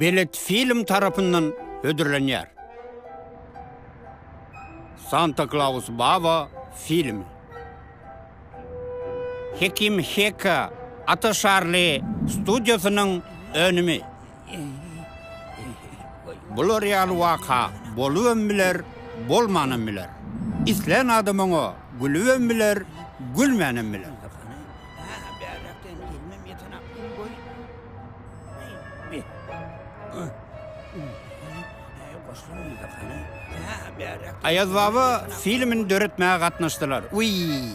Belet film tarapyndan hödürlenýär. Santa Klaus Baba filmi. Hekim Heka Ata Şarly studiýasynyň önümi. Bular ýaly waka bolubam biler, bolmanam biler. Islän adam oňa gülübem biler, gülmänem biler. Aýazbaba filmini döretmäge gatnaşdylar. Wiý!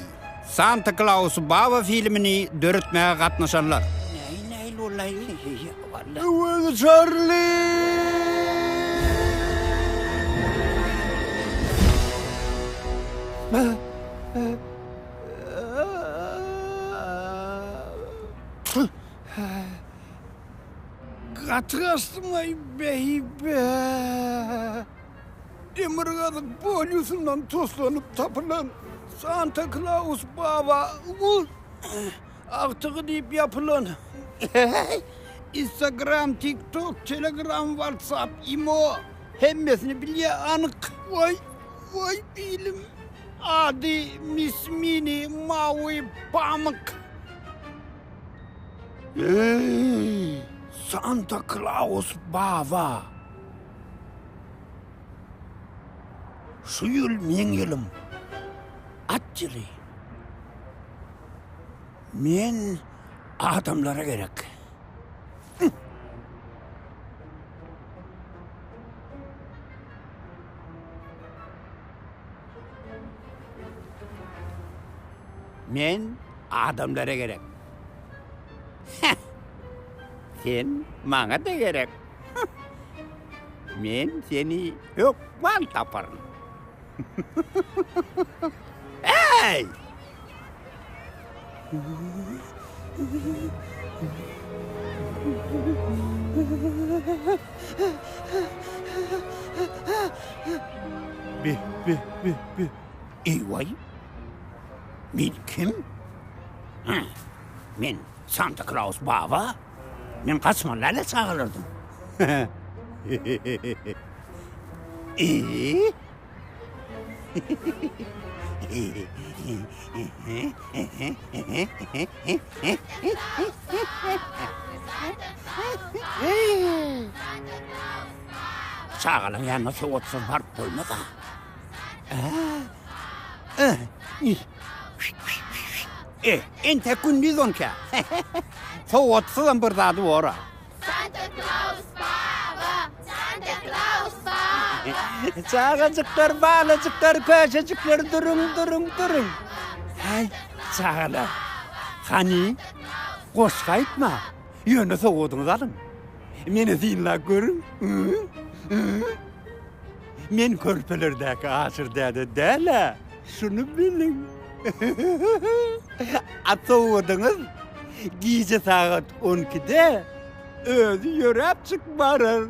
Santa Klaus Baba filmini döretmäge gatnaşanlar. Öwez Çarli! Gaty gaçdym-aý, beýbe! Demirgazyk polýusyndan toslanyp tapylan Santa Klaus baba agtygy diýip ýapylan Instagram, TikTok, Telegram, WhatsApp, Imo hemmesini bilýär anyk. Waý, waý bilim. Ady Miss Mini Mawy Pamyk. Eý, Santa Klaus baba! Şu ýyl meň ýylym. At ýyly. Men adamlara gerek. Men adamlara gerek. Heh! Sen maňa-da gerek. Men seni hökman taparyn. Eý! Be, be, be, be. Eý-waý! Men kim? Hä, men Santa Klaus baba. Men gaçmaly däl-ä çagalardan. Eý! Çagalaň ýanyna sowatsyz baryp bolmaz-a. E, entek gündiz onka. Sowatsyzam bir zady bor-a. Santa Klaus baba, Santa Klaus baba. Çagajyklar, balajyklar, köşejikler duruň, duruň, duruň. Häý, çagalar. Hany, goşgy aýtma. Ýöne sowgadyňyzy alyň. Meni synlap görüň. Men körpelerdäki Aşyr däde däl-ä, şuny biliň. A sowgadyňyz gije sagat on ikide özi ýöräp çyk barar.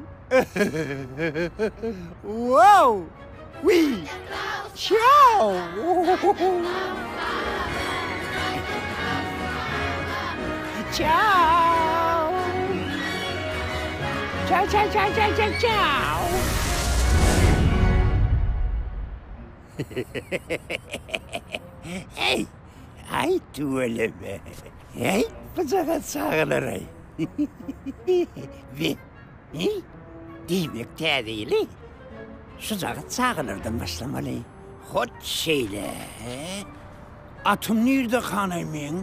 Wow! Wiý! Çiao! Çiao! Çao çao çao çao çao çao! Heý! Aý tüweleme! Heý, bujagaz çagalar-aý! Be, heý, diýmek täze ýyly şujagaz çagalardan başlamaly. Hut şeýle. Atym nirde kanaý meň?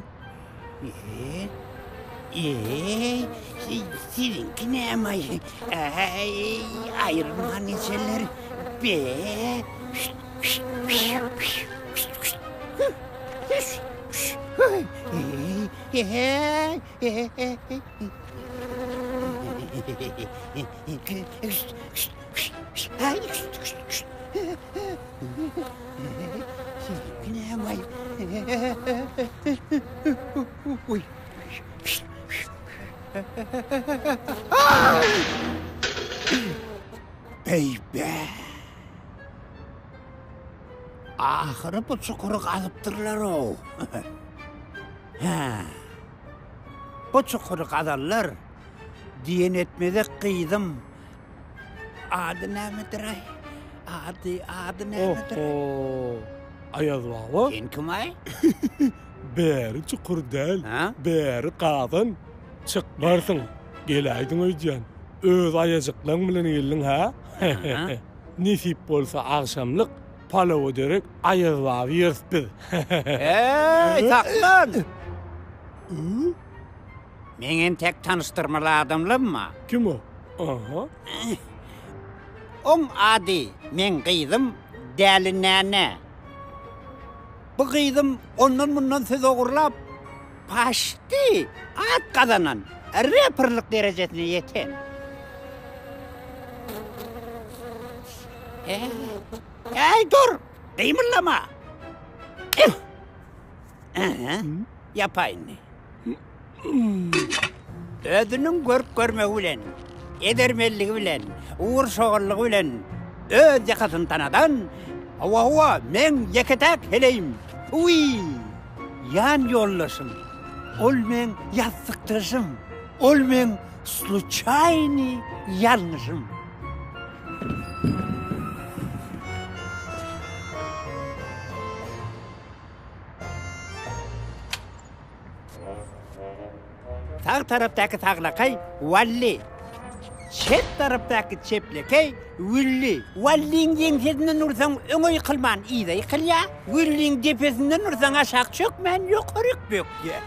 Eý, siziňki näme-aý? Äý, aýrylman niçeler? Be! Siziňki näme-aý? Beýbe! Ahyry bu çukury gazypdyrlar-ow. Hä. Bu çukury gazanlar. Diýen etmezek gyzym. Ady nämedir-aý? Ady, ady nämedir? Oho! Aýaz baba. Sen kim-aý? Bäri çukur däl, bäri gazan. Çykmarsyň, geläýdiň öýdýän. Öz aýajyklaň bilen geldiň, hä? Nesip bolsa agşamlyk palawa derek Aýaz baba ýeris biz. Eý, saklan! Meň entek tanyşdyrmaly adamlam bar. Kim o? Aha. Oň ady meň gyzym Däli Näne. Bu gyzym ondan-mundan söz ogurlap, paşti at gazanan, reperlik derejesine ýeten. Äý, dur! Gymyldama! Ýapaý indi. Özüniň görk-görmegi bilen, edermenligi bilen, ugur-şogallygy bilen öz ýakasyny tanadan, Hawa-hawa, meň ýeke-täk heleýim, Wiý! Ýan ýoldaşym, ol meň ýassykdaşym, ol meň sluçaýnyý ýalňyşym. Sag tarapdaky saglakaý Walli. Çep tarapdaky çeplekeý Wülli. Walliň ýeňsesinden ursaň öňe ýykylman yza ýykylýar. Wülliň depesinden ursaň aşak çökmän ýokaryk bökýär.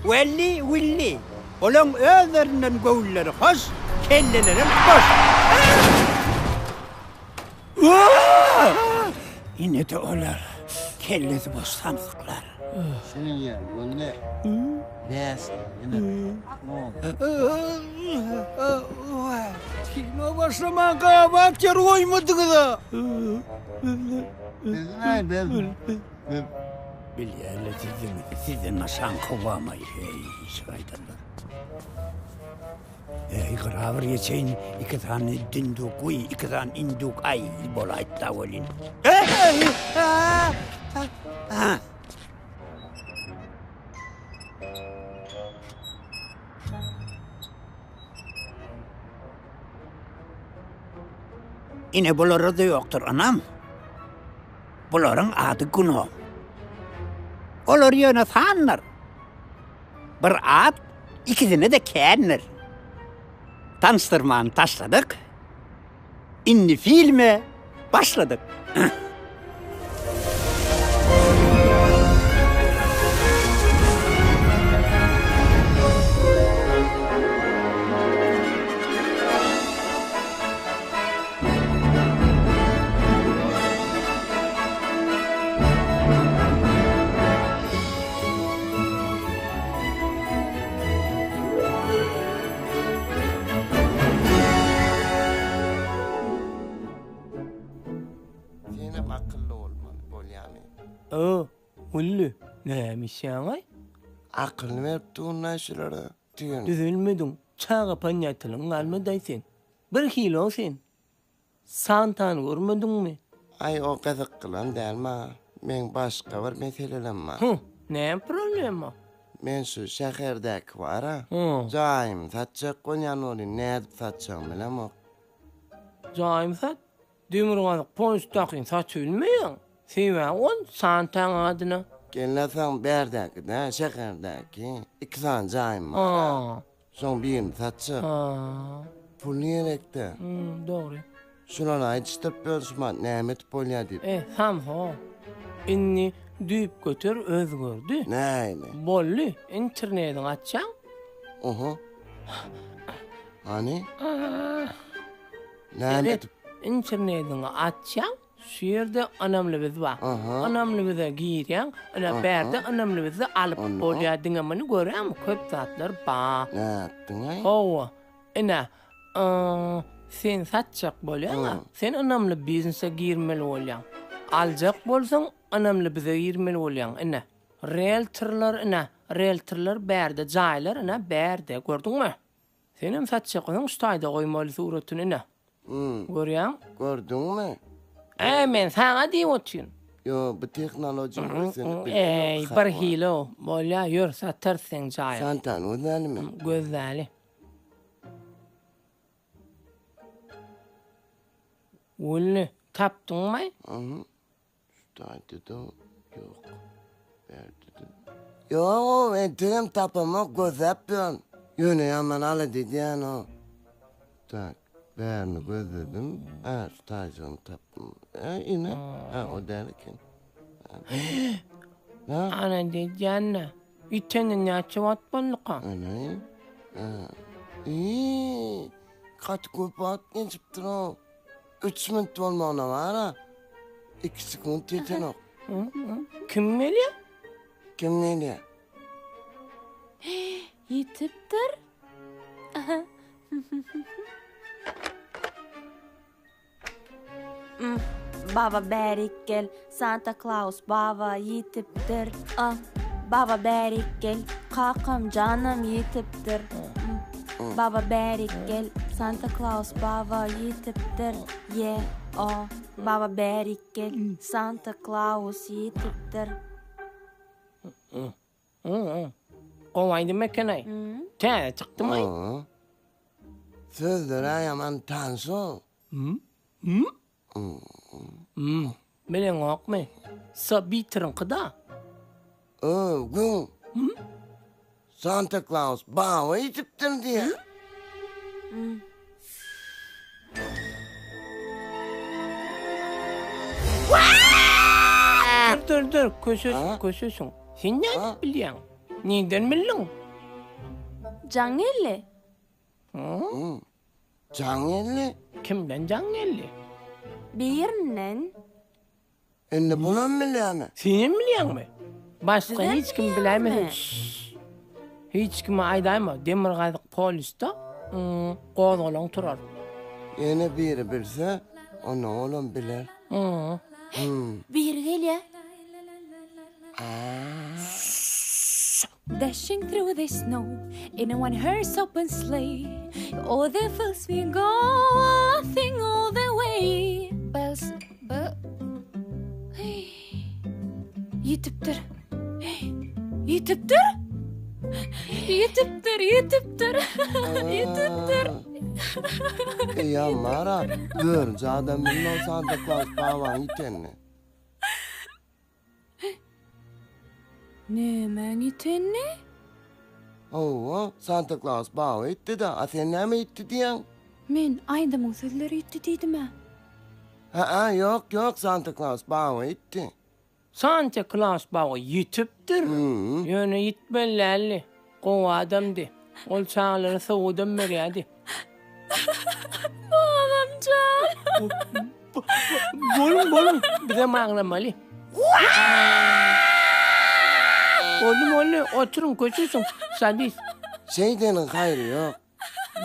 Walli, Wülli. Olaň özlerinden göwünleri hoş, kellelerem boş. Ine-de olar, kellesi boş samsyklar. Kino başlamanka abat ýer goýmadyňyz-a. Bilýän-le sizdigiňizi, sizden aşan kowamaý, heý, şaýdanlar. Eý, gyra bir geçeýin, iki sany dinduk, wiý, iki sany induk, aý, bolaýtda welin. Ine bulara-da ýokdur ynam. Bularyň ady gnom. Olar ýöne sandyr. Bir at ikisine-de kändir. Tanyşdyrmany taşladyk. Indi filme başladyk. Senem akylly bolmaly bolýamy? O, Gully, näme işýäňaý? Akylyny berip durnaý şulara. Düýn. Düzelmediň, çaga panýatylygyň galmadaý sen. Birhili-ow sen. Santany görmediňmi? Aý o gyzyklylam däl maňa. Meň başga bir meselelem bar. Huh, näme problema? Men şu şäherdäki bar-a, Huh. jaýymy satjak bolýan welin nädip satjagymy bilemok. Jaýymy sat? Demirgazyk poýuzdakyny satybilmeýäň. Sebäbi ol Santaň adyna. Gelnesaň bärdäki däl, şäherdäki iki sany jaýym bar-a. Ha. Şoň birini satjak. Pul gerekdä. Dogry. Şulary aýdyşdyryp ýör şumat näme edip bolýa diýip. E, Samho. Indi düýpgöter özgerdi. Nähili? Boldy, internediňi açýaň. Oho. Hany? Näme edip? Internediňi açýaň. Şu ýerde ynamly biz bar. Ynamly bize girýäň, ine bärde ynamly bizde alyp bolýar diňe muny görýäňmi köp zatlar bar. Nätdiňaý? Hawa. Ine, sen satjak bolýaň-a, sen ynamly biznese girmeli bolýaň. Aljak bolsaň ynamly bize girmeli bolýaň, ine. Realtorlar ine, realtorlar bärde, jaýlar ine bärde, gördüňmi? Senem satjak bolsaň şu taýda goýmaly suratyny ine. Görýäň? Gördüňmi? Äý men saňa diýip otyryn. Ýo bu tehnologiýa ösenip bilýär. Äý bir hili-ow. Bolýa ýör satarys seň jaýyňy. Santany gözlälimi? Gözläli. Wully, tapdyňmy? Şu taýda-da ýok. Bärde-de. Ýog-ow, entegem tapamok, gözläp ýörün. Ýöne ýaman alada edýän-ow. Tak, bärini gözledim. Hä, şu taýjygyny tapdym. Hä, ine. Hä, o däl eken. Hä? Alada edýän-dä. Ýitende näçe wagt bolduka? Ene. Hä. Iý, gaty köp wagt geçipdir-ow. Üç minut bolmagyna bar-a. Iki sekunt ýetenok. Kim gelýär? Kim gelýär? Ýitipdir. Baba bärik gel, Santa Klaus baba ýitipdir. A, baba bärik gel, kakam janam ýitipdir. Baba bärik gel, Santa Klaus baba ýitipdir. Ýe, o, baba bärik gel, Santa Klaus ýitipdir. Gowy aýdym eken-aý. Täze çykdymy? Sözleri-ä ýaman tanyş-ow. Bileňokmy? Sabitiriňki-da. Öý, güň. Santa Klaus baba ýitipdir diýýä. Dur, dur, dur, köşeş, köşeşiň. Sen nädip bilýäň? Nirden bildiň? Jaň geldi. Jaň geldi? Kimden jaň geldi? Birinden. Indi bulam bilýärmi? Senem bilýäňmi? Başga Bizem hiç kim bilýärmi? biläýmesin. Şşş. Hiç kime aýdaýma, demirgazyk polýusda mm, gozgalaň turar. Ýene biri bilse, onda olam biler. Mm. Biri gelýär. Dashing through the snow in a one horse open sleigh. All the fields we go, laughing all the way. Bells, bell. Ýitipdir. Ýitipdir? Ýitipdir, ýitipdir. Ýitipdir. Eýýäm bar-a, dördünji adam bildi ol Santa Klaus babaň ýitenini. Nämäň ýitenini? Hawa, Santa Klaus baba ýitdi-dä, a sen näme ýitdi diýýäň? Men aýdymyň sözleri ýitdi diýdim-ä. Hä-ä, ýok, ýok, Santa Klaus baba ýitdi. Santa Klaus baba ýitipdir. Ýöne ýitmeli däldi. Gowy adamdy. Ol çagalara sowgadam berýärdi. Babam jan. Boluň, boluň, bizem aglamaly. Boldy, boldy, oturyň, köşeşiň, sadist. Şeýdeniň haýry ýok.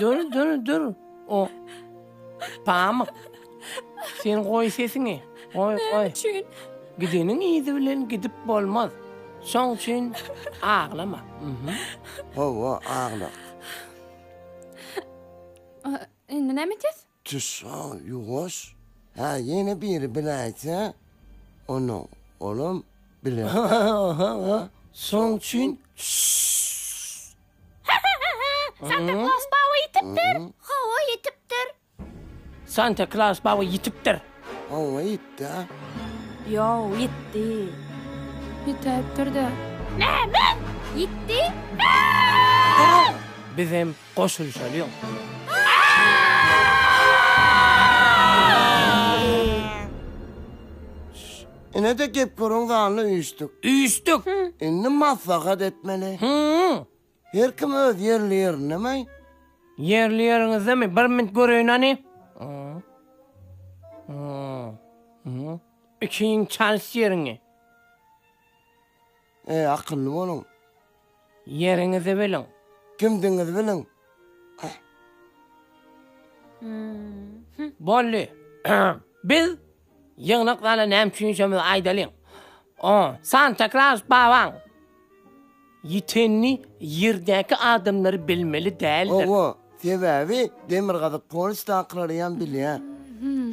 Dur, dur, dur. O Pamyk. Sen goý sesiňi. Goý, goý. Näme üçin? Gideniň yzy bilen gidip bolmaz. Şoň üçin aglama. Mhm. Hawa, agla. Indi näme etýäs? Tüssa, ýuwaş. Hä, ýene biri biläýse, onda olam biler. Şoň üçin Santa Klaus baba ýitipdir. Hawa, ýitipdir. Santa Klaus baba ýitipdir. Hawa, ýitdi-ä. Ýok, ýitdi. Ýitäýipdir-dä. Näme? Ýitdi? Bizem goşulyşalyň. Ine-de gep görüň zanly üýşdük. Üýşdük. Indi maslahat etmeli. Hü. Her kim öz ýerli ýerindemi? Ýerli ýeriňizdemi? Bir minut göreýin hany. Ikiň çalyş ýeriňi. Eý, akylly boluň. Ýeriňizi biliň. Kimdigiňizi biliň. Boldy. Biz ýygnak zala näme üçin üýşenimizi aýdalyň. O, Santa Klaus babaň ýitenini ýerdäki adamlar bilmeli däldir. Hawa, sebäbi Demirgazyk polýusdakylar hem bilýär.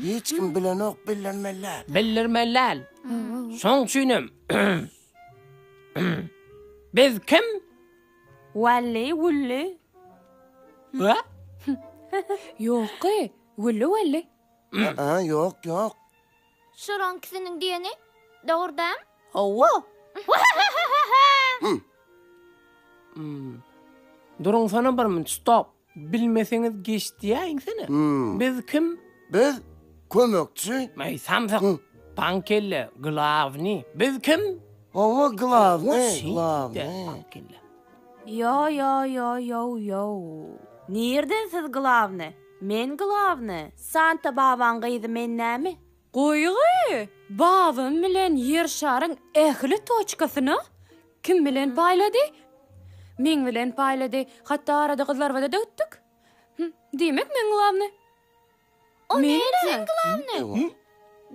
Hiç kim bilenok, bildirmeli däl. Bildirmeli däl. Şoň üçinem biz kim? Wally, Wully. Hä? Ýok-y, Wully Wally. Ä, ýok, ýok. Şolaň ikisiniň diýeni dogry dämi? Hawa. Duruňsana bir minut, stop. Bilmeseňiz geç diýäýiňsene. Biz kim? Biz kömekçi. Aý, samsyk. Paňkelle, glawny. Biz kim? Hawa, glawny, glawny. Ýo ýo ýo ýow ýow. Nirden siz glawny? Men glawny. Santa babaň gyzy men näme? Goýgy! Babam bilen Ýer şaryň ähli toçkasyny kim bilen paýlady? Meň bilen paýlady. Hatda arada gyzlarbada döwtdük. Diýmek men glawny. O näme sen glawny?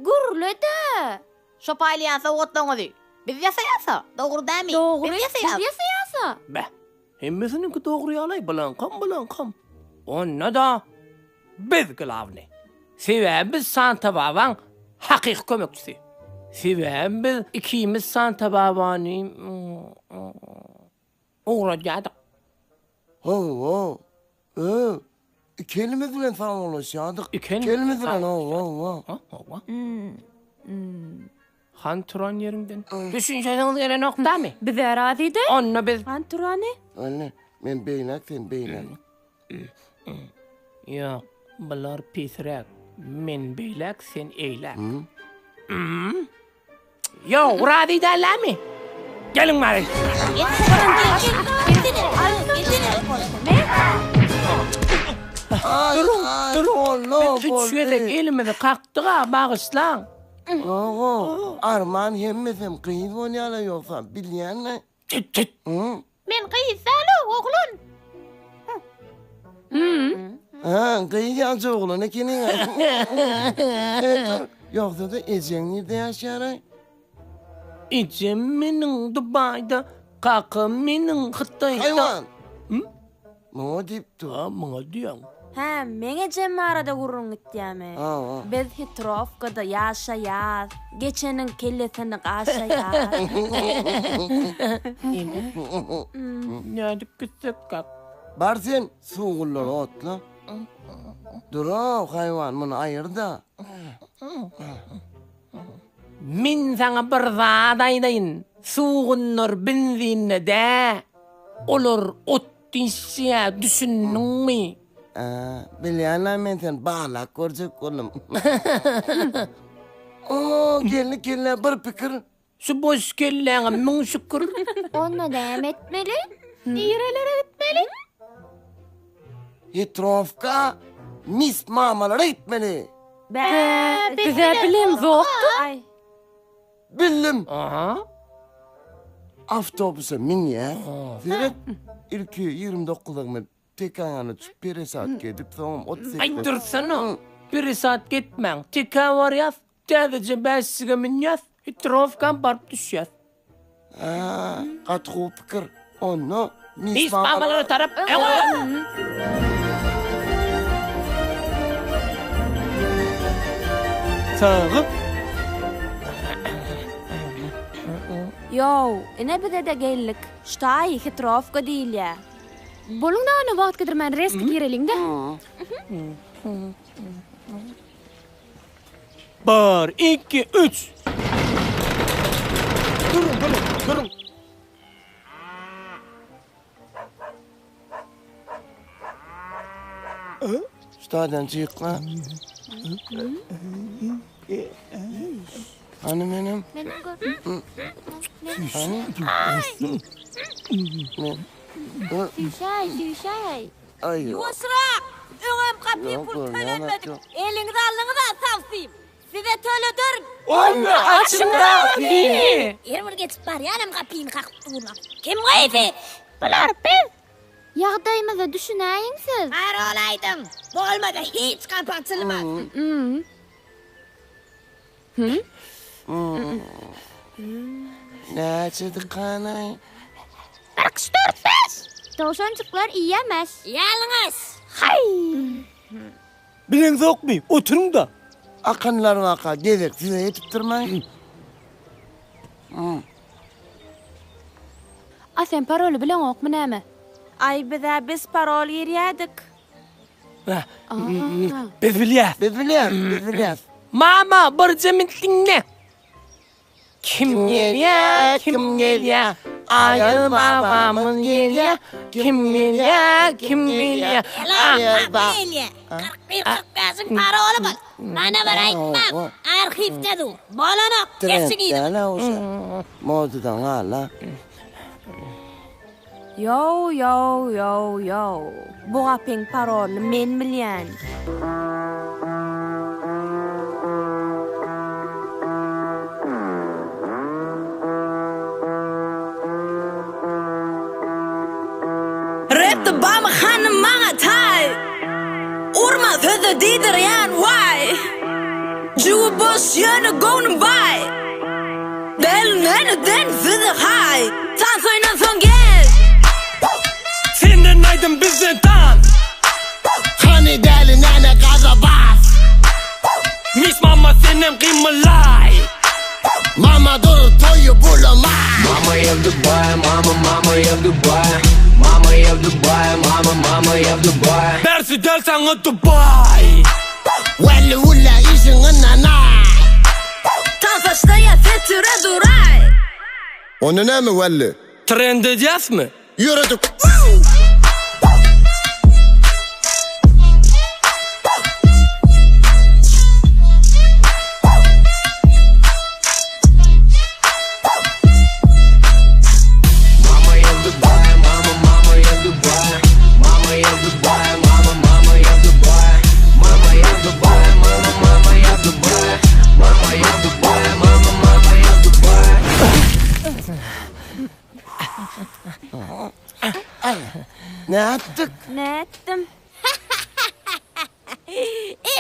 Gürle-de! Şo paýlaýan sowgatlaryňyzy biz ýasaýasa, dogry dämi? Dogry, Biz ýasaýas. Biz ýasaýasa. Beh, hemmesiniňki dogry ýaly-aý, bulaňkam, bulaňkam. Onda-da biz glawny. Sebäbi biz Santa babaň hakyky kömekçisi. Sebäbi biz ikimiz Santa babany ugradýardyk. Hawa, Ö, iki elimiz bilen sagbollaşýardyk. Iki elimiz bilen, hawa, hawa. Hawa. Han turan ýeriňden. Düşünşesiňiz gelenok damy? Biz-ä razy däl. Onda biz. Han turany? Indi men beýläk, sen beýläk. Ýok, bular pisräk. Men beýläk, sen eýläk. Ýok, razy dällämi? Geliň bäri. Duruň, duruň. Biz üç gezek elimizi kakdyk-a, bagyşlaň. Ýog-o, arman hemmesem gyz bolýar-a ýogsa, bilýän-le. Tüt, tüt. Men gyz däl-ow, oglan. Hä, gyz ýalyja oglan ekeniň-ä. Ýogsa-da ejeň nirde ýaşaýar-aý? Ejem meniň Dubaýda, kakam meniň Hytaýda. Haýwan! Muňa diýip dur. Ha, muňa diýýäň. Hä, meň ejem barada gürrüň gitýämi? Hawa. Biz Hitrowkada ýaşaýas, geçeniň kellesini gaşaýas. Ene, nädip gitsekkäk? Bar sen suwgullary otla. Dur-ow, haýwan, muny aýyr-da. Men saňa bir zat aýdaýyn, sugunlar benzinde dä, olar ot dişýä, düşündiňmi? Ä, bilýän-ä men seni barlap görjek boldum. O, gelni kellä bir pikir. Şu boş kelläňe müň şükür. Onda näme etmeli? Nirelere gitmeli? Hitrowka mis mamalara gitmeli. Bä, Biz-ä bilemzokdy. Bildim. Aha. Awtobusa münýäs. Seret, ilki 29-a münüp, Tekäni tutup peresadka edip, soňam 38. Aý dursana. Peresadka etmäň. Tekä barýas, täzeje bäşlige münýäs, Hitrowka baryp düşýäs. Hä, gaty gowy pikir. Onda mis mamalara tarap öňe! Saga. Ýow, ine bize-de geldik. Ştaý, hitrowka diýilýä. Boluň-da onda wagt gidirmän reski gireliň-dä. Bir, iki, üç! Duruň, duruň, duruň! Ştadan çykma. Hany menem? Menem gör. Hany? Men. Süýşäý, süýşäý. Aý. Ýuwaşrak! Öňem gapy pul tölenmedik. Eliňizi aldyňyz-a tagsym. Size tölederin. Onda açyň gapyny! Her bir geçip barýanam gapyny kakyp durlar. Kim gyzy? Bular biz. Ýagdaýymyza düşünäýiň siz. Parol aýdyň. Bolmasa hiç gapy açylmaz. Näçe dykanaý? Bir kişi dört beş. Towşanjyklar iýemez. Ýalňyş. Haý! Bileňzokmy, oturyň-da. Akynlar waka gezek size ýetipdirmi? A sen paroly bileňokmy näme? Aý biz-ä biz parol girýädik. Biz bilýäs. Biz bilýäs, biz bilýäs. Mama, birje minut diňle. Kim gelýä, kim gelýä? Aýaz babamyz gelýä. Kim gelýä, kim gelýä? Aýaz baba gelýä. 41 45-iň paroly bar. Mana bir aýtmaň. Arhiwde dur. Bolanok. Geçiň yzyňyza. Modadan gal-a. Ýow ýow ýow ýow. Bu gapyň parolyny men bilýän. Rapda bamy hanym maňa taý. Urma sözde diýdirýän waý. Jübi boş ýöne göwnüm baý. Del meniden size haý. Tans oýnansoň gel. Senden aýdym bizden tans. Hany däli näme gaza bas. Mis mama senem gymylaý. Mama dur toýy bulama. Mama я в Дубае, mama, mama я в Дубае. Mama я в Дубае, mama, mama я в Дубае. Bärsi däl saňa Dubaý. Wally wulla işiň ynanaý. Tans başlaýa setire duraý. Onda näme Wally? Trend edýäsmi? Ýöredik. Mama я в Дубае, mama, mama я в Дубае. Mama я в Дубае, mama, mama я в Дубае. Mama я в Дубае, mama, mama я в Дубае. Mama я в Дубае, mama, mama я в Дубае. Nätdik? Nätdim?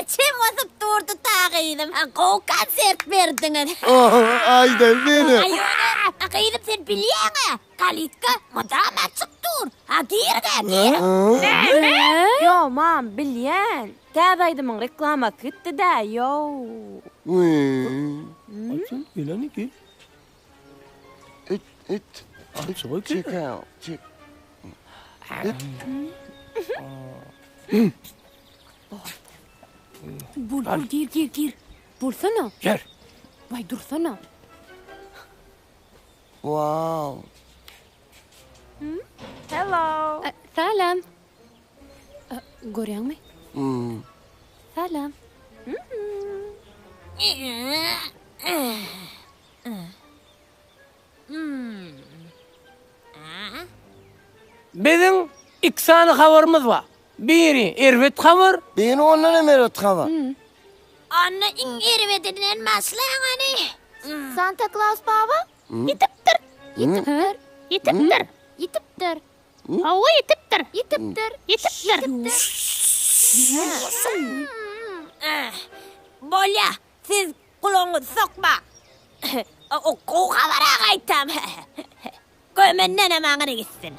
Içim gysyp durdy ta gyzym. Gowy konsert berdiňiz. Aýda meni. Aý ýöne, gyzym sen bilýäň-ä, kalitka mydama açyk dur. Ha gir-de, gir. Näme? Ýo, mam, bilýän. Täze aýdymyň reklamasy gitdi-dä, ýow. Açyl, gel hany gel. It, it. Açyk Çek, çek. Bul, bul, gir, gir, gir. Bolsana. Gir. Waý, dursana. Wow. Hello. Salam. Görýäňmi? Salam. Biziň iki sany habarymyz bar. Biri erbet habar. Biri ondan hem erbet habar. Onda iň erbedinden başlaň hany. Santa Klaus baba ýitipdir. Ýitipdir. Ýitipdir. Ýitipdir. Hawa ýitipdir. Ýitipdir. Ýitipdir. Bolýa, siz gulagyňyzy sokmaň. O gowy habara gaýtam. Gömendenem aňry gitsin.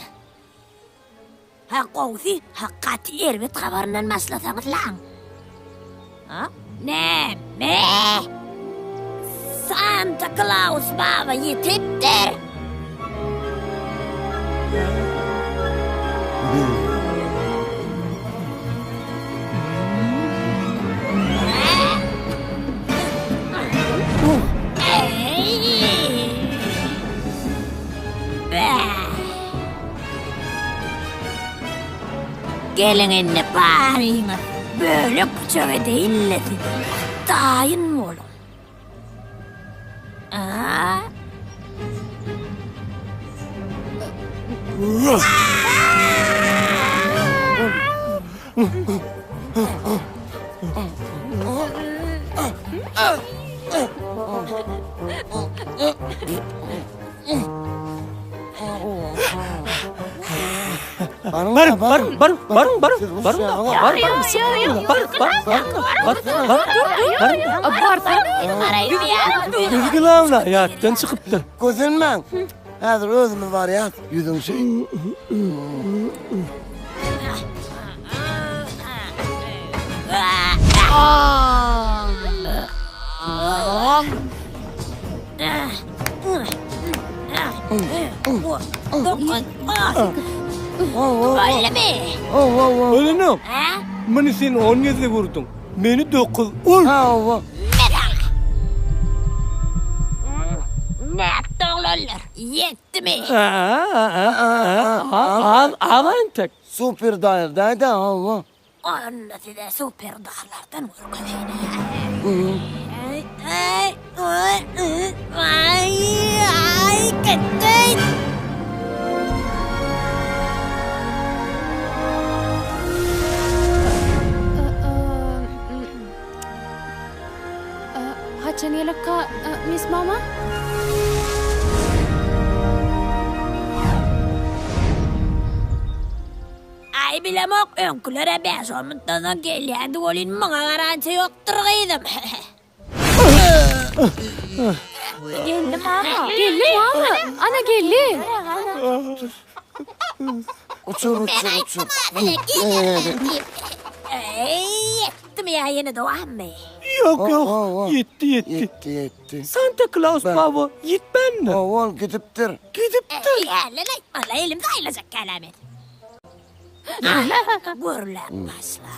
Ha gowusy, ha gaty erbet habaryndan başlasaňyzlaň. Ha? Näme? Santa Klaus baba ýitipdir. Geliň indi baryňyz bölek-büçek edeýin-le sizi. Taýyn boluň. Baryň, baryň, baryň, baryň, baryň, baryň, baryň, baryň, baryň, baryň. Biz glamna ýatdan çykypdyr. Kösenmäň. Häzir özümiz barýas. Ýüzüň şeý. Boldumy? Bolanok. Muny sen on gezek urduň. Meni dokuz. Ur! Hawa. Nätdi oglanlar? Ýetdimi? Az, az entek. Super daýyr daýda, hawa. Onda size super darlardan görkezeýin. Aý, gitdi. Haçan gelekka, Miss Mama? Aý bilemok, öňküler-ä bäş-on minutdan soň gelýärdi welin, muňa garantiýa ýokdur gyzym. Geldi mama. Geldi mama. Ana geldi. Uçur, uçur, uçur. Eý, ýetdimi ýa ýene dowammy? Ýok, ýok. Ýetdi, ýetdi. Ýetdi, ýetdi. Santa Klaus baba ýetmändir. Hawa, ol gidipdir. Gidipdir. Hälden aýtmaly, elimde aýlajak ýaly men. Gürläp başla.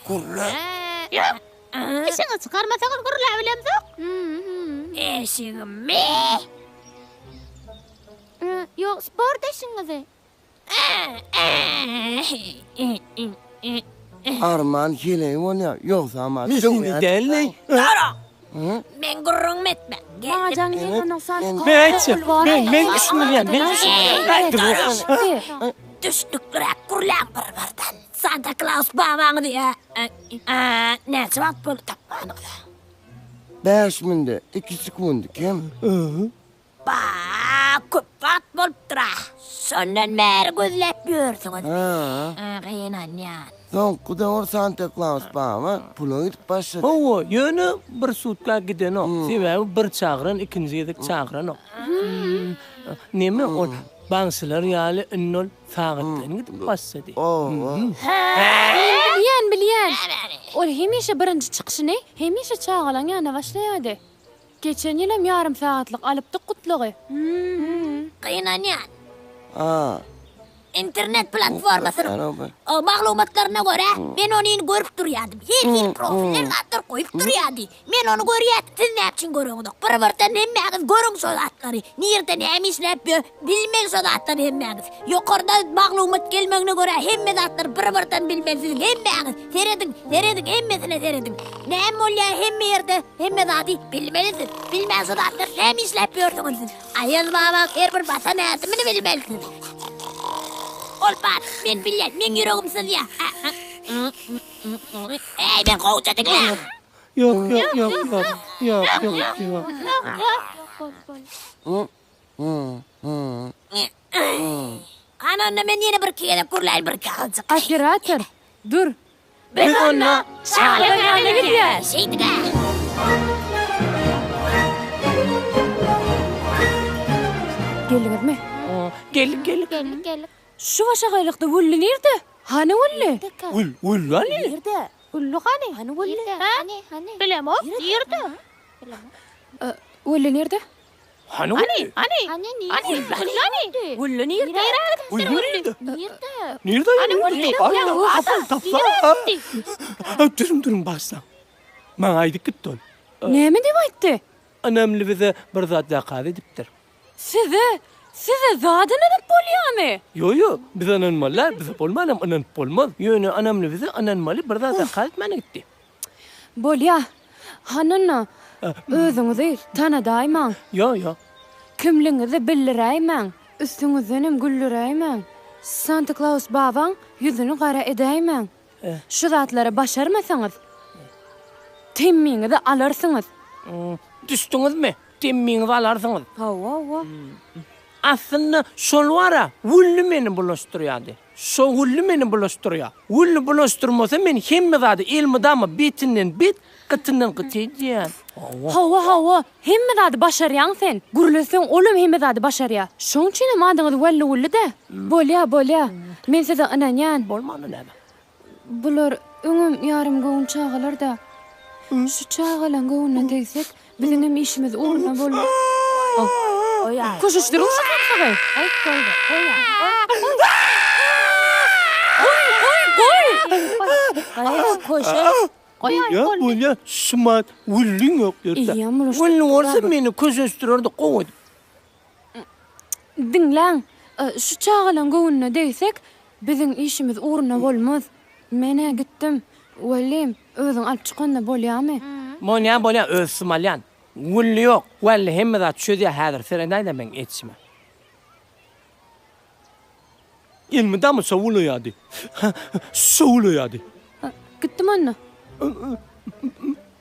Gürle. Ýok. Eşigiňi çykarmasaňyz gürläbilemzok. Eşigimi? Ýok, sport eşigiňizi. Arman heleý bolýar, ýogsam-a Mesele däl-leý. Dara! Meň gürrüňimi etme. Maňa jaň gelmän Santa Men aýtjak. Men men düşündirýän. Men düşündirýän. Düşnükliräk gürläň bir-birden. Santa Klaus babaňyzy näçe wagt boldy tapmanyňyza? Bäş münde iki sekundy kem. Ba, köp wagt bolupdyr-a. Şondan bäri gözläp ýörsüňiz. Hä. Gynanýan. Soňky döwür Santa Klaus baba pula gidip başlady. Hawa, ýöne bir sutka gidenok. Sebäbi bir çagyran ikinji gezek çagyranok. Neme ol bagşylar ýaly indi ol sagatdan gidip başlady. Bilýän, bilýän. Ol hemişe birinji çykyşyny hemişe çagalaň ýanyna başlaýardy. Geçen ýylam ýarym sagatlyk alypdyk gutlagy. Gynanýan. A. Internet platformasynyň maglumatlaryna görä, men ony görüp durýardym. Her hili profiller zatlar goýup durýardy. Men ony görýärdim. Siz näme üçin göreňizok? Bir-birden hemmäňiz görüň şo zatlary. Nirde näme işläp ýör, bilmeli şo zatlary hemmäňiz. Ýokarda maglumat gelmegine görä hemme zatlary bir-birden bilmeli siziň hemmäňiz. Serediň, serediň, hemmesine serediň. Näme bolýar hemme ýerde, hemme zady bilmelisiz. Bilmän şo zatlary näme işläp ýörsüňiz siz? Aýaz baba her bir basan ädimini bilmelisiz. Ol bar, men bilýän, meň ýüregim syzýar. Eý, men gowja diňläň. Ýok, ýok, ýok, ýok, ýok, ýok, ýok. Hany onda men ýene birki gezek gürläýin birki azajyk. Operator, dur. Biz onda çagalaryň ýanyna gidýäs. Şeýdik-ä. Geldiňizmi? Geldik, geldik. Geldik, geldik. Şu başagaýlykda Wülli nirde? Hany Wülli? Wül, Wülli hany? Nirde? Wülli hany? Hany Wülli? Hany, hany? Bilemok, nirde? Bilemok. Wülli nirde? Hany Wülli? Hany, hany? Hany, hany? Wülli nirde? Wülli nirde? Nirde? Nirde? Hany Wülli? Alla, tapsa. Duruň, duruň, bagyşlaň. Maňa aýdyp gitdi ol. Näme diýip aýtdy? Ynamly bize bir zat zakaz edipdir. Size, size zat ynanyp bolýamy? Ýo, ýo, biz ynanmaly däl, bize bolmanam ynanyp bolmaz. Ýöne ynamly bize ynanmaly bir zat zakaz etmäne gitdi. Bolýa. Hanynda, özüňizi tanadaýmaň. Ýo, ýo. Kimligiňizi bildiräýmäň, üstüňizdenem güldüräýmäň. Santa Klaus babaň ýüzüni gara edäýmäň. Şu zatlary başarmasaňyz, temmiňizi alarsyňyz. Düşdüňizmi? Temmiňizi alarsyňyz. Hawa, hawa. Aslynda şol bar-a, Wülli meni bulaşdyrýardy. Şo Wülli meni bulaşdyrýar. Wülli bulaşdyrmasa men hemme zady elmydama betinden bet, gytyndan gyt edýän. Hawa. Hawa, hawa. Hemme zady başarýaň sen. Gürleseň olam hemme zady başarýar. Şoň üçinem adyňyz Wälli Wülli-dä. Bolýa, bolýa. Men size ynanýan. Bolmanda näme? Bular öňem ýarym göwün çagalar-da. Şu çagalaň göwnüne degsek, biziňem işimiz ugruna bolar. Köşeşdiriň şu samsygy! Gyz, köşe. Bolýa, bolýa, şumat Wülliň ýok ýerde. Wülli bolsa meni köşeşdirerdi gowy edip. Diňläň, şu çagalaň göwnüne degsek, biziň işimiz ugruna bolmaz. Men-ä gitdim. Wellem, özüň alyp çykanda bolýamy? Bolýa, bolýa, özüm alýan. Wülli ýok, Wälli hemme zat çözýä häzir, seredäý-dä meň etişime. Elmydama şowulaýardy. Şowulaýardy. Gitdim onda.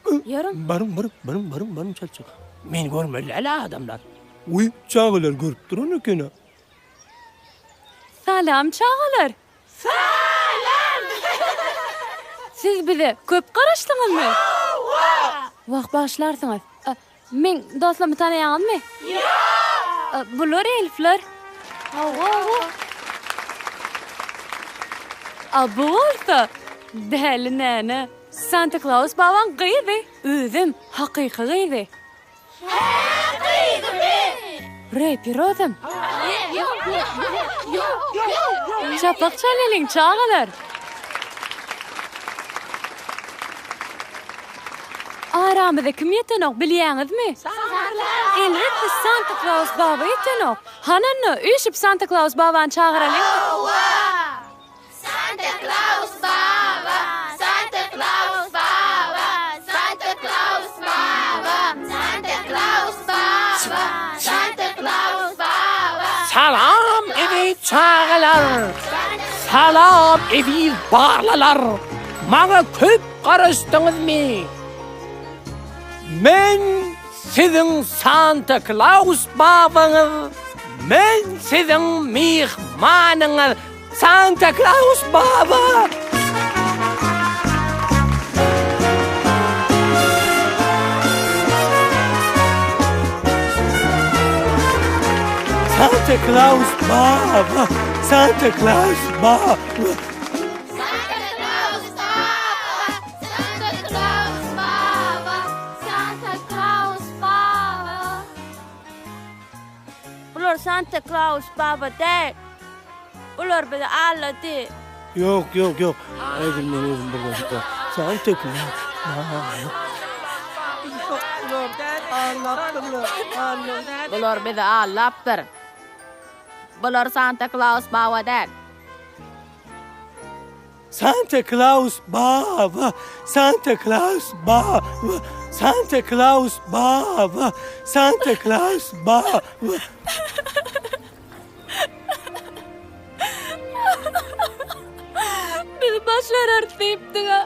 Ýörüň. Baryň, baryň, baryň, baryň, baryň çaltjak. Meni görmeli däl-ä adamlar. Wiý, çagalar görüp duran eken-ä. Salam, çagalar! Salam! Siz bize köp garaşdyňyzmy? Hawa! Wah, bagyşlarsyňyz. Meň dostlarymy tanaýaňyzmy? Ýok! Bular elfler. Hawa, hawa. A bu bolsa Däli näne, Santa Klaus babaň gyzy. Özem hakyky gyzy. Hä, gyzymy? Reper özem. Çapak çalalyň, çagalar. Aramyza kim ýetenok bilýäňizmi? Elbetde Santa Klaus baba ýetenok. Hany onda üýşüp Santa Klaus babany çagyralyň. Hawa! Santa Klaus baba! Santa Klaus baba! Santa Klaus baba! Santa Klaus baba! Santa Klaus baba! Salam eziz çagalar! Salam eziz balalar! Maňa köp garaşdyňyzmy? Men siziň Santa Klaus babaňyz, men siziň myhmanyňyz Santa Klaus baba! Santa Klaus baba! Santa Klaus baba! Santa Klaus baba! Santa Klaus baba! Santa Klaus baba! Bular Santa Klaus baba däl. Bular bizi aldady. Ýok, ýok, ýok. Özüm men özüm bir zat. Santa Klaus baba. Bular bizi aldapdyr. Bular Santa Klaus baba däl. Santa Klaus baba, Santa Klaus baba, Santa Klaus baba, Santa Klaus baba. Biz başararys diýipdik-ä.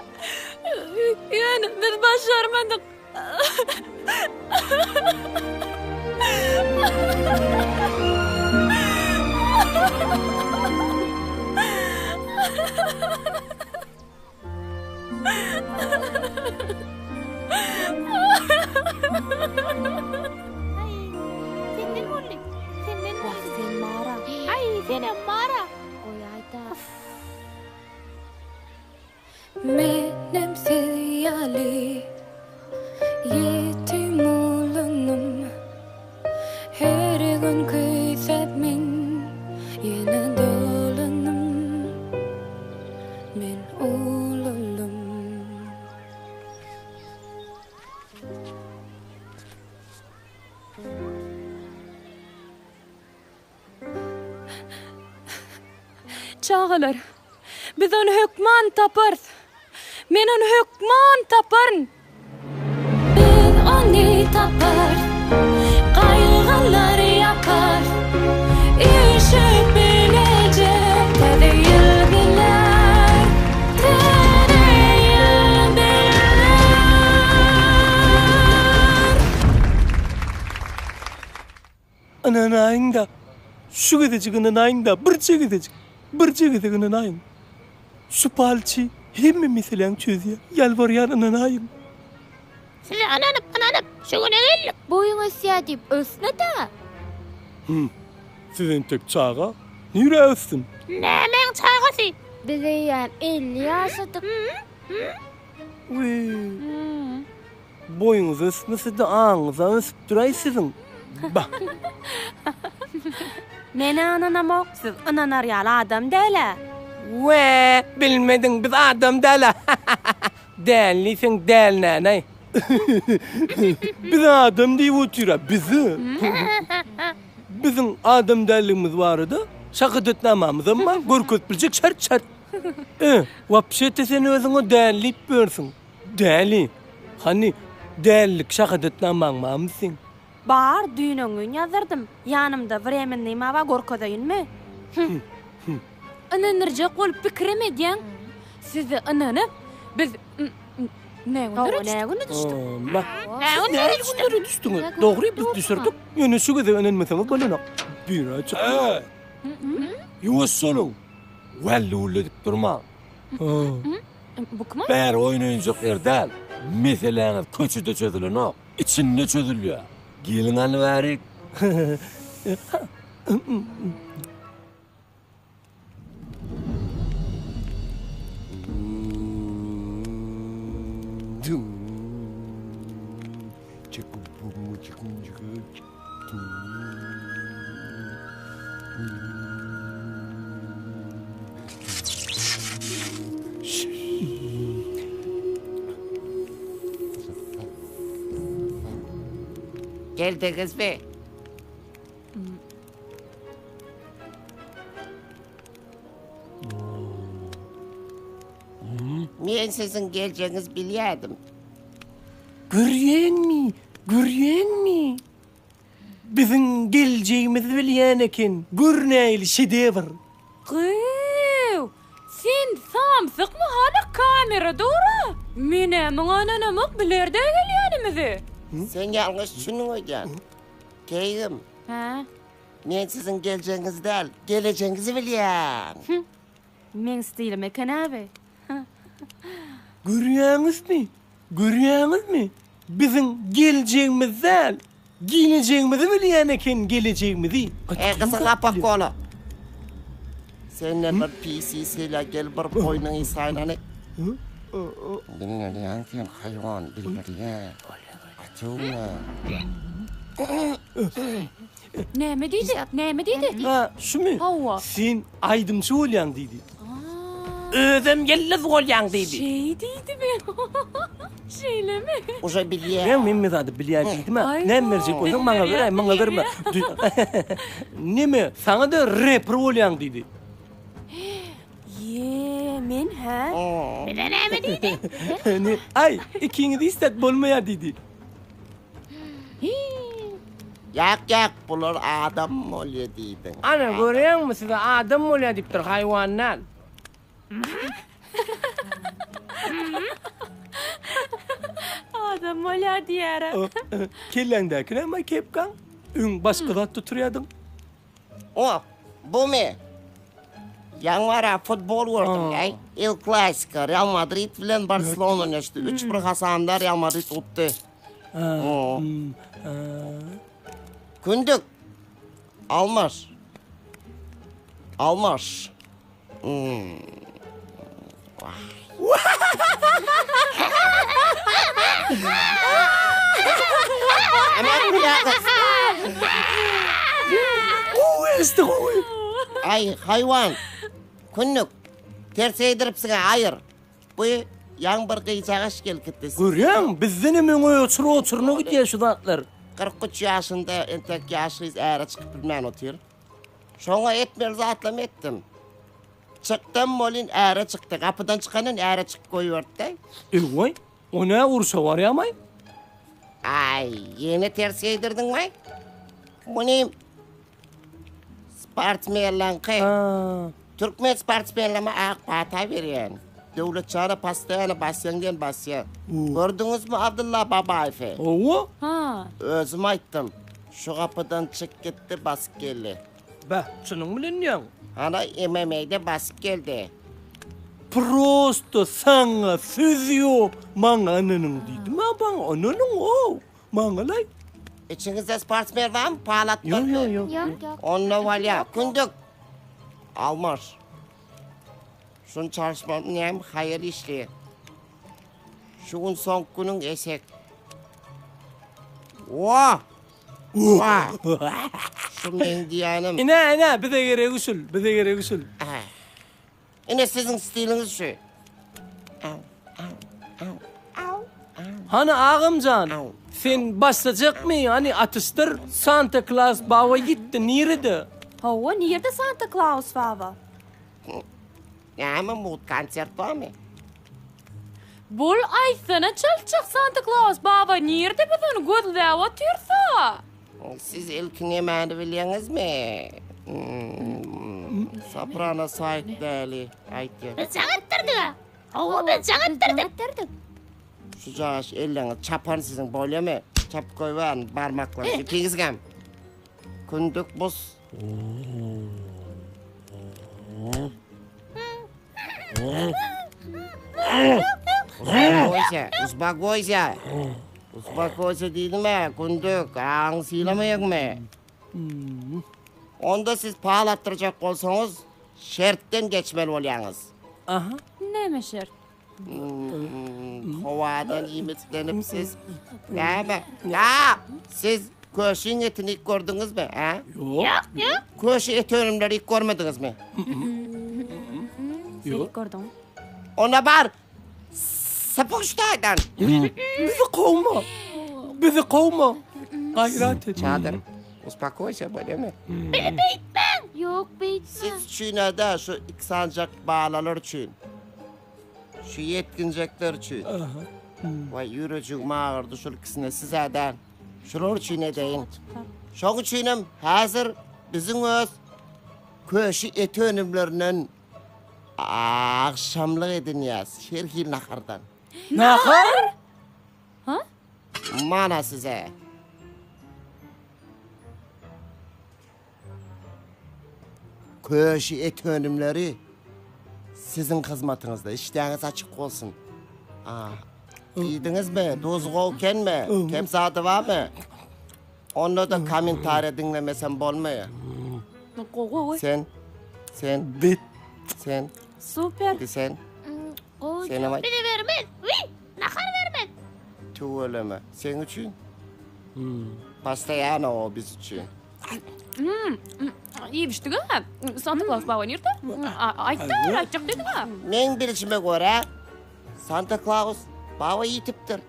Ýöne biz başarmadyk. Senden boldy. Senden boldy. Sen mara. Aý, senem mara. Goýaýda. Menem siz ýaly ýetim ulanym Her gün küýsäp men ýene dolanym Men ulaldym. Çagalar, biz ony hökman taparys. Men ony hökman taparyn. Biz ony taparys, gaýgylary ýaparys. Üýşüp bileje täze ýyl geler. Täze ýyl geler. Ynanaýyň-da, şu gezejik ynanaýyň-da, birje gezejik, birje gezek ynanaýyň. Şu palçy hemme meseläňi çözýär, ýalbarýan ynanaýyň. Size ynanyp, ynanyp, şu güne geldik. Boýuň ösýär diýip, ösme-dä. Hüm, siz entek çaga, nirä ösdüm? Nämäň çagasy? Biz eýýäm 50 ýaşadyk. Wiý. Boýuňyz ösmese-de aňyňyz-a ösüpdir-aý siziň. Bah! Men-ä ynanamok, siz ynanar ýaly adam däl-ä. We, bilmediň, biz adam däl-ä. Däl diýseň däl nänaý. Biz adam diýip otyr-a, bizi. Biziň adam dälligimiz barada şahadatnamamyzam bar, görkezip biljek şert-şert. E, wapşe-te sen özüňe däli diýip ýörsüň. Däli. Hany, dälilik şahadatnamaň barmy seň? Bar, düýn-öňňün ýazdyrdym. Ýanymda wremennyma bar, görkezeýinmi? Hüm. Ynandyrjak bolup pikirem edýäň. Size ynanyp, biz nä günlere düşdük? Nä güne düşdük? Siz nähili günlere düşdüňiz? Dogry, biz düşürdik. Ýöne şu gezek ynanmasaňyz bolanok. Bir-ä çykdy. Ýuwaş boluň! Wälli-wülli edip durmaň. Bu kim? Bäri oýun-oýunjak ýer däl. Meseläňiz köçede çözülenok. Içinde çözülýär. Geliň hany bärik. Geldiňizmi? Men siziň geljegiňizi bilýärdim. Görýäňmi? Görýäňmi? Biziň geljegimizi bilýän eken. Gör nähili şedewr. Gyýw! Sen samsykmy hany kamera dur-a? Men-ä muňa ynanamok biler-dä gelýänimizi. Sen ýalňyş düşündiň öýdýän. Keýgim. Hä? Men siziň geljegiňizi däl, gelejegiňizi bilýän. Hü. Meň stilim eken-ä bi. Görýäňizmi? Görýäňizmi? Biziň geljegimizi däl, gelejegimizi bilýän eken, gelejegimizi. Eý gyzyl gapak gola. Senden bir pisi sela gel bir boýnuňy isaýyn hany. Bildirýän sen haýwan bildirýän. Atyňa. Näme diýdi? Näme diýdi? Ha, şumy? Hawa. Sen aýdymçy bolýaň diýdi. Özem ýyldyz bolýaň diýdi. Şeý diýdimi? Şeýlemi? Uje bilýär. Men hemme zady bilýän diýdim-ä. Näme berjek bolsaň maňa beräý, maňa berme. Neme, saňa-da reper bolýaň diýdi. Ýe, men hä? Bize näme diýdi? Ne, aý, ikiňiz hiç zat bolmaýar diýdi. Ýak ýak bular adam bolýa diýdiň. Ana görýäňmi size adam bolýa diýipdir haýwan däl. Adam bolýa diýýärä. Kelläňdäki näme kepkaň? Öň başga zat tuturýadyň. O, bumy? Ýaňy bara futbol gördüm, äý. El Klasiko, Real Madrid bilen Barselona oýnaşdy. 3-1 hasabynda Real Madrid utdy. Kündük. Almaş. Almaş. Hmm. Aý, haýwan. Kündük. Ters eýdiripsiň aýyr. Bu ýaň bir gyjagaş gelip gitdi. Görýäňmi, bizdenem öňe oçur-oçuryna gidýär şu zatlar. 43 ýaşynda entek ýaş gyz äre çykyp bilmän otyr. Şoňa etmeli zatlarymy etdim. Çykdym welin äre çykdy. Gapydan çykandan äre çykyp goýberdi-de. Eý-waý, o nä urşa barýamaý? Aý, ýene ters geýdirdiňmi? Muny sportsmenleňki. Türkmen sportsmenlerime ak pata berýän. Döwletjana postoýany basýaň diýen basýa. Gördüňizmi Abdylla Babaýewi? Hawa. Ha. Özüm aýtdym. Şu gapydan çyk gitdi, basyp geldi. Beh, çynyň bilen diýýäň? Ana, MMA-de basyp geldi. Prosto saňa söz ýok, maňa ynanyň diýdim-ä, maňa ynanyň-ow, maňa-laý. Içiňizde sportsmen barmy? Pal atmak. Ýok, ýok, ýok. Ýok, ýok. Onda bolýa. Kündük. Almaş. Şuny çalyşmam näme haýal işleýär. Şu gün soňky günüň eşek. Wah! Wah! Şu meň diýýänim. Ine, ine, bize geregi şul, bize geregi şul. Ine siziň stiliňiz şu. Hany agamjan, sen başlajakmy, hany atyşdyr, Santa Klaus baba ýitdi, nirede? Hawa, nirde Santa Klaus baba? Näme mugt konsert barmy? Bol aýtsana çaltjak Santa Klaus baba nirde biz ony gözläp otyrsa? Siz ilki nemäni bilýäňizmi? Soprano saýt däli aýtýar. Biz jaň etdirdik-ä. Hawa, biz jaň etdirdik. Şu jaş elleňiz çapan siziň bolýamy? Çapyp goýbärin barmaklary ikiňizgem. Kündük bus. Uspokojsa, uspokojsa. Uspokojsa diýdim-ä, kündük, aňy sylamaýaňmy? Onda siz pal atdyrjak bolsaňyz, şertden geçmeli bolýaňyz. Aha. Näme şert? Howadan iýmitlenip siz näme? Ýa, siz köşiň etini iýip gördüňizmi, hä? Ýok. Ýok, ýok. Köşi et önümleri iýip görmediňizmi? Ýok. Gördüň. Onda bar, sypyň şu taýdan. Bizi kowma. Bizi kowma. Gaýrat et. Çadyr, uspokoýsa bolýamy? Bizi beýtmäň. Ýok, beýtmäň. Siz üçin-ä-dä şu iki sanjak balalar üçin. Şu ýetginjekler üçin. Waý ýürejigim agyrdy şul ikisine siz-ä däl. Şular üçin edeýin. Şoň üçinem häzir biziň öz köşi et önümlerinden agşamlyk edinýäs, her hil nahardan. Nahar? Mana size. Köşi et önümleri siziň hyzmatyňyzda. Işdäňiz açyk bolsun. Iýdiňizmi? Duzy gowy ekenmi? Kem zady barmy? Onda-da kommentariýa diňlemesem bolmaýar. Gowy. Sen, sen, Bet. sen, Super. indi sen. Gowy. Senem aýt. Bize bermez. Wiý, nahar bermez. Tüweleme. Seň üçin? Postoýano o biz üçin. Iýip-içdik-ä. Santa Klaus baba nirde? Aýtdy, aýtjak diýdiň-ä. Meň bilşime görä, Santa Klaus baba ýitipdir.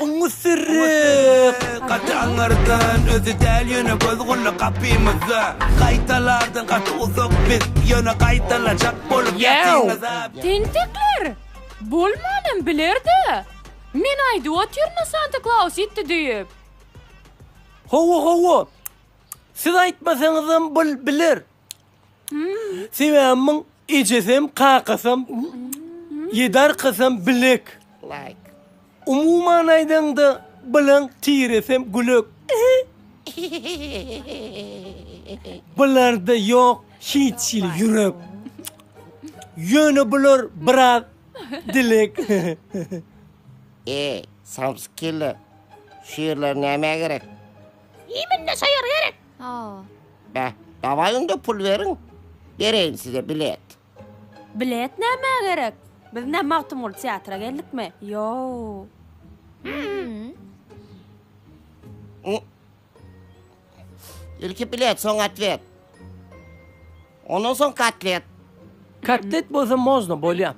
Oňa seret! Gaty aňyrdan özi däl ýöne göz gully gapymyzda Gaýtalardan gaty uzak biz ýöne gaýtalajak bolup ýatyňyza. Tentekler! Bolmanam bilerdi. Men aýdyp otyryn-a Santa Klaus ýitdi diýip. Hawa, hawa. Siz aýtmasaňyzam bul biler. Sebäbi muň ejesem, kakasam, ýedi arkasam bilek. Like. Umuman aýdaňda bulaň tiresem gülek. Bularda ýok hiç hili ýürek. Ýöne bular biraz dilek. Eý, samsyk kelle, şu ýerler nämä gerek? Iýminde şo ýer gerek. Beh, dawaý onda pul beriň, bereýin size bilet. Bilet nämä gerek? Biz nä Magtymguly teatra geldikmi? Ýoo. Ilki bilet, soň otwet. Ondan soň kotlet. Kotlet bolsa można, bolýa.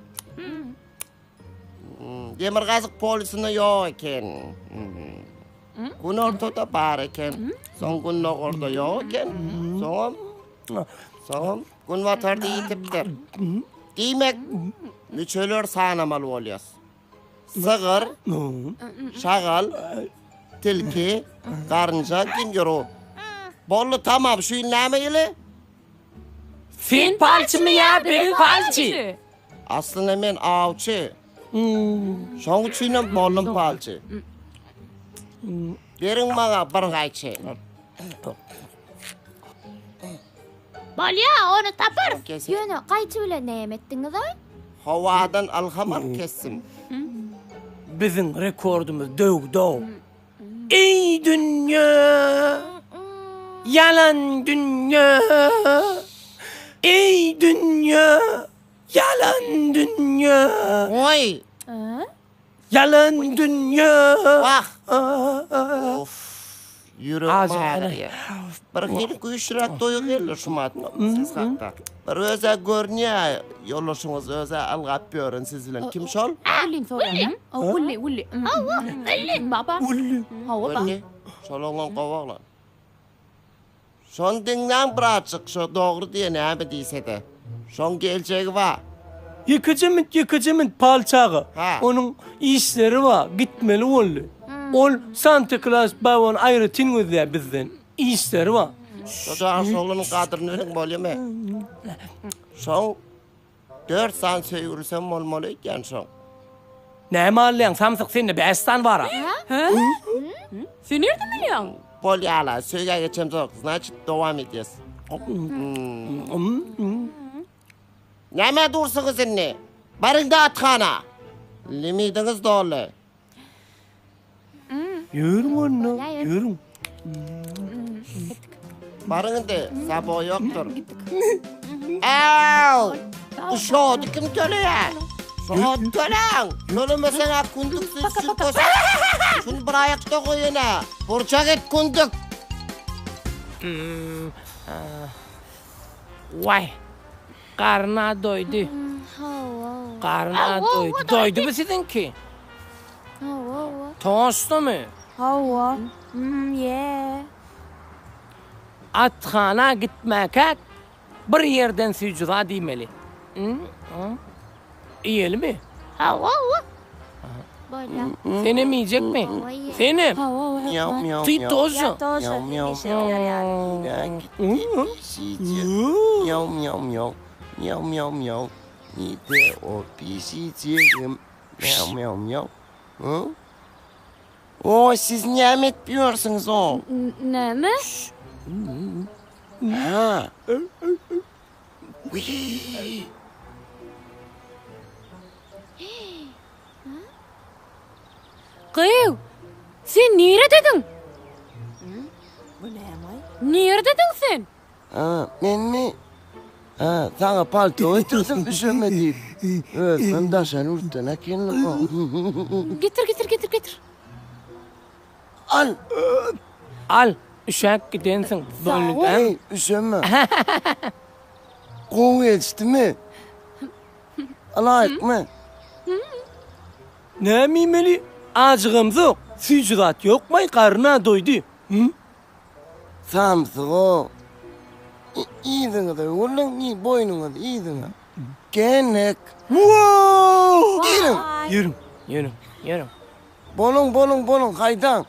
Demirgazyk polýusynda ýok eken. Günortada bar eken. Soň gündogarda ýok eken. Soňam soňam günbatarda ýitipdir. Diýmek, müçeler sanamaly bolýas. Sygyr, şagal, tilki, garynja, kenguru. Boldy, tamam. Şu ýyl näme ýyly? Sen palçymy ýa biz palçy? Aslynda men awçy. Şoň üçinem boldum palçy. Beriň maňa bir gaýçy. Bolýa, ony taparys. Ýöne gaýçy bilen näme etdiňiz-aý? Howadan ylham alyp kesdim. Biziň rekordymyz döwdi-ow. Eý dünýe! Ýalan dünýe! Eý dünýe! Ýalan dünýe! Goý! Ýalan dünýe! Wah! Uff! Ýüregim agyrýar. Bir hili güýçliräk duýgy geldi şumat siz hakda. Bir öz-ä görünýär, ýoldaşyňyz öz-ä ylgap ýören siz bilen. Kim şol? Wullyny soraýaň. Wully, Wully. Hawa, Wully. Baba. Wully. Hawa, ba. Wully. Şol oglan gowy oglan. Şony diňläň birazjyk, şo dogry diýýär näme diýse-de. Şoň geljegi bar. Ýekeje mint, ýekeje mint, Palçy aga. Ha. Onuň işleri bar, gitmeli boldy. Ol Santa Klaus babany aýratyn gözleýär bizden. Işleri bar. Şo jan oglanyň gadryny biliň bolýamy? Şoň Dört sany söýgülisem bolmaly öýdýän şoň. Näme alýaň samsyk sende bäş sany bara. Hä? Sen nirden bilýäň? Bolýala söýgä geçemzok znaçit dowam edýäs. Nämä dursuňyz indi? Baryňda athana. Limidiňiz doldy. Ýörüň onda, ýörüň. Baryň indi, sabo ýokdur. Äw! Şody kim töleýär? Şody töläň! Tölemeseň-ä kündüksiz sürtüs. Şuny bir aýakda goý ene. Burça git kündük. Waý! Garyn-a doýdy. Hawa. Garyn-a doýdy. Doýdumy siziňki? Hawa. Toşdumy? Hawa. Ýe. Athana gitmäkäk bir ýerden süýji zat iýmeli. Iýelimi? Hawa, hawa. Bolýar. Senem iýjekmi? Senem? Hawa, hawa. Miau, miau, Ty miau. тоже. Ýa тоже. Miau, miau. Miau, miau, miau. Miau, miau, miau. Nide o pişijegim. Miau, miau, miau. Hı? O, siz näme edip ýörsüňiz o? Näme? Ha. Wiý. Gyw, sen niredediň? Bu näme? Niredediň sen? Ha, menmi? Ha, saňa palto getirdim üşeme diýip. Özümem daşary ýurtdan äkendim. Getir, getir, getir, getir. Al! Al, üşäp gidensiň. Sag bol. Eý, üşeme. Gowy gelişdimi? Ylaýykmy? Näme iýmeli? Ajygamzok. Süýji zat ýokmaý, garyn-a doýdy. Hü? Samsyg-ow. Yzyňyza öwrüliň, boýnuňyzy yzyňa. Genek. Woo! Giriň. Ýörüň, ýörüň, ýörüň. Boluň, boluň, boluň, haýdaň.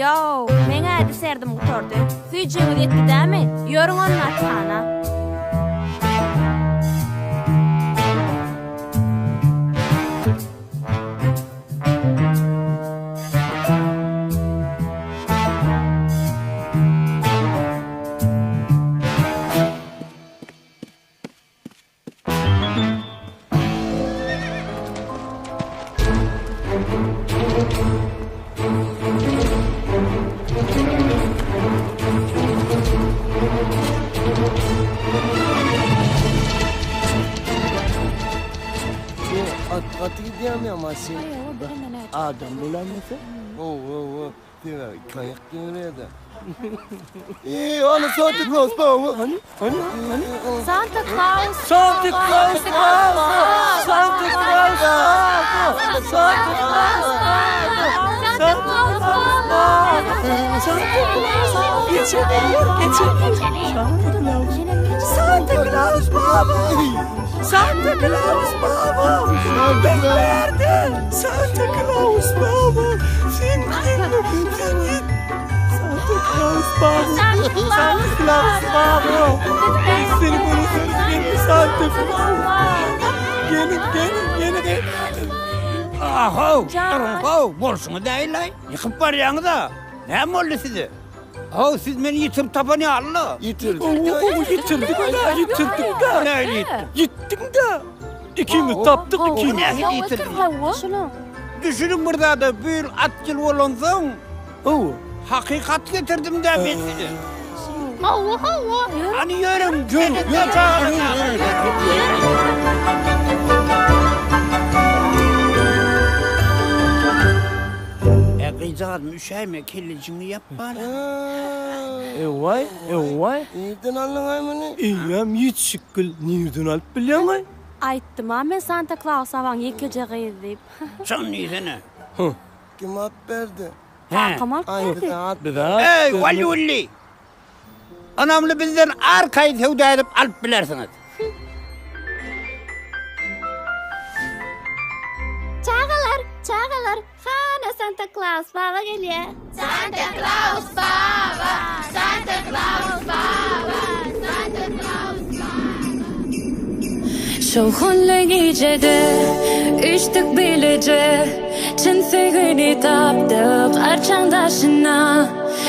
Ýow, meň-ä deserdim gutardy. Süýjüňiz ýetdi dämi? Ýörüň onda athana. At gaty gidýärmi maşyn? Aý, o bilemem. Adam bolaýmasa? Hawa, sebäbi kaýak döwrede. Eee, ony Santa Claus baba. Hany, hany, hany. Santa Claus. Santa Claus baba. Santa Claus baba. Santa Claus baba. Santa Claus baba. Santa Claus. Geçelim, geçelim. Santa Claus. Santa Claus baba. Santa Claus baba. Ben nerede? Santa Claus baba. Sen sen git. Santa Claus baba. Santa Claus baba. Ben seni bunu sözlerim Santa Claus. Gelin gelin gelin. Ahow, how, bolşuňyz däl-aý. Ýykyp barýaňyz-a. Näme boldy size? How, siz meni ýitirip tapan ýaly-la. Ýitirdik. Ýitirdik-dä, ýitirdik-dä. Nähili ýitdik? Ýitdiň-dä. Ikimiz tapdyk, ikimiz. Nähili ýitirdiň? Düşüniň bir zada, bu ýyl at ýyly bolansoň, Hawa. hakykat getirdim-dä men size. Hawa, hawa. Hany ýörüň, ýörüň, ýörüň. E, gyzjagazym, üşäýme, kellejigiňi ýap bari. Ewaý, ewaý. Nirden aldyň-aý muny? Eýýäm ýetişik gyl, nirden alyp bilýäň-aý? Aýtdym-a men Santa Klaus abaň ýekeje gyzy diýip. Şony diýsene. Huh. Kim alyp berdi? Kakam alyp Aý, berdi. bize alyp Bize alyp Eý, berdi. Wally-Wully! Ynamly bizden arkaýyn söwda edip alyp bilersiňiz. Çagalar, çagalar, hana Santa Klaus baba gelýär. Santa Klaus baba, Santa Klaus baba, Santa Klaus baba. Şowhunly gijede üýşdük bileje, Çyn söýgini tapdyk arçaň daşynda.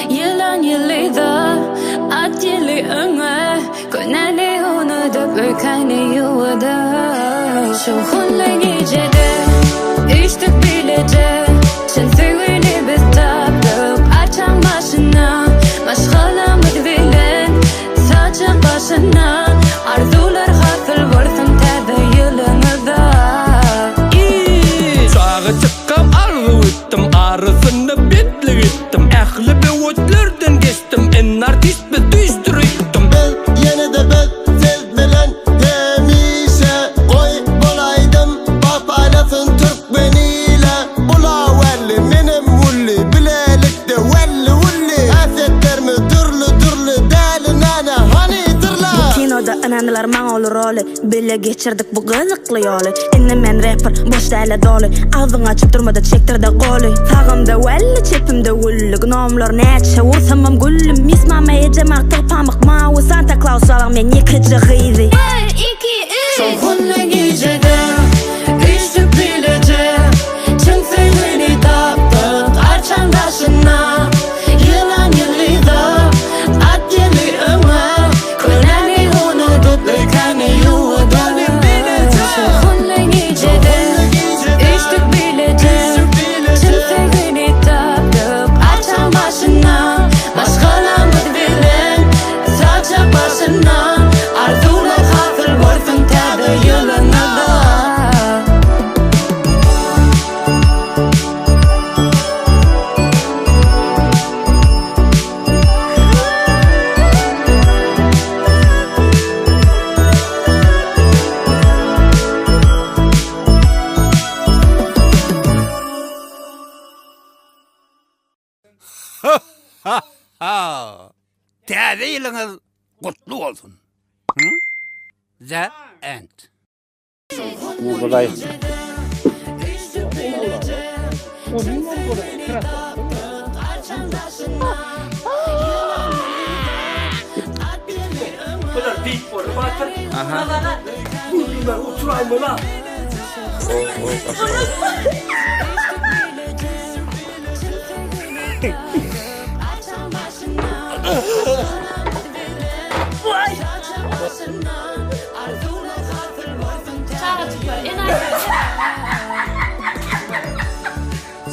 Ýylan ýylyda, at ýyly öňe, Könäni unudyp, öýkäni ýuwudyp. Şowhunly gijede üýşdük bileje, Çyn söýgini biz tapdyk arçaň başynda. Maşgalamyz bilen saçak başynda, Arzuwlar hasyl bolsun täze ýylyňyzda. Çagajykkam arzuw etdim, arasyna betlik etdim. Ähli böwetlerden geçdim, indi artist biz düýşdür öýtdüm. Biz ýene-de biz siz bilen hemişe Goý bol aýdym bagt paýlasyn türkmen ile Bula welli menem wulli bilelikde welli wulli Häsiýetlerimiz dürli dürli däli näne hany dyrla. Bu kinoda ynandylar maňa ol roly Bile geçirdik bu gyzykly ýoly Indi men reper, boş dälä doly Agzyňy açyp durmada çekdirde goly Sagymda welli, çepimde gülli Gnomlar näçe ursamam gülli Mis mama ejem agtygy pamyk mawy Santa Klaus babaň men ýekeje gyzy. Bir, iki, üç! Şowhunly gijede üýşdük bileje Çyn söýgini tapdyk arçaň daşynda Ýylan ýylyda, at ýyly öňe Könäni unudyp, öýkäni ýuwudaly Şowhunly gijede üýşdük bileje Çyn söýgini tapdyk arçaň başynda Maşgalamyz bilen saçak başynda Arzuwlar hasyl bolsun täze ýylyňyzda. Täze ýylyňyz gutly bolsun. The end. Bular beýik boldy batyr. Aha. Bular oturaýmaly. Çagajyklar, enaýy.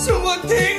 Şuňa teň.